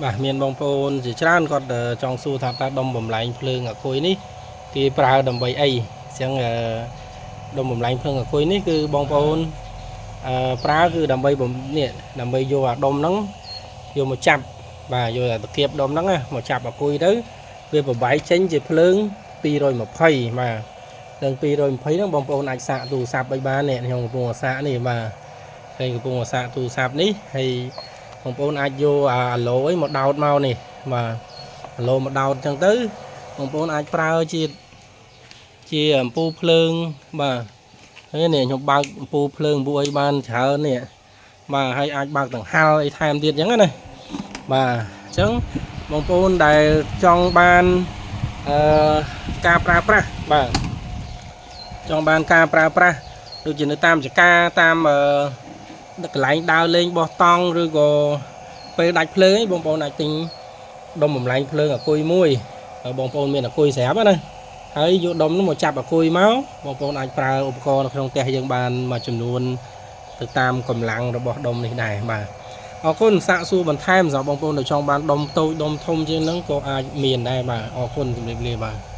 បាទមានបងប្អូនជាច្រើនគាត់ចង់សួរថាតើដុំបំលែងភ្លើងអាគុយនេះគេប្រើដើម្បីអីអញ្ចឹងដុំបំលែងភ្លើងអាគុយនេះគឺបងប្អូនប្រើគឺដើម្បីបំនេះដើម្បីយកអាដុំហ្នឹងយកមកចាប់បាទយកអាតាគៀបដុំហ្នឹងណាមកចាប់អាគុយទៅវាប្របែកចេញជាភ្លើង220បាទភ្លើង220ហ្នឹងបងប្អូនអាចសាកទូរស័ព្ទឲ្យបាននេះខ្ញុំកំពុងអាសាកនេះបាទហើយកំពុងអាសាកទូរស័ព្ទនេះហើយ បងប្អូនអាចយកអាឡូអីមកដោតមកនេះបាទអាឡូមកដោតអញ្ចឹងទៅបងប្អូនអាចប្រើជាជាអំពូលភ្លើងបាទហើយនេះខ្ញុំបើកអំពូលភ្លើងអំពូលអីបានច្រើននេះបាទហើយអាចបើកដង្ហាលអីថែមទៀតអញ្ចឹងណាបាទអញ្ចឹងបងប្អូនដែលចង់បានអឺការប្រើប្រាស់បាទចង់បានការប្រើប្រាស់ដូចជានៅតាមចការតាមអឺ កន្លែងដើរលេងបោះតង់ឬក៏ពេលដាច់ភ្លើងឯងបងប្អូនអាចទិញដុំបំលែងភ្លើងអាគុយមួយបងប្អូនមានអាគុយស្រាប់ណាហើយយកដុំនោះមកចាប់អាគុយមកបងប្អូនអាចប្រើឧបករណ៍នៅក្នុងផ្ទះយើងបានមួយចំនួនទៅតាមកម្លាំងរបស់ដុំនេះដែរបាទអរគុណសាកសួរបន្ថែមសម្រាប់បងប្អូនដែលចង់បានដុំតូចដុំធំជាងហ្នឹងក៏អាចមានដែរបាទអរគុណជម្រាបលាបាទ។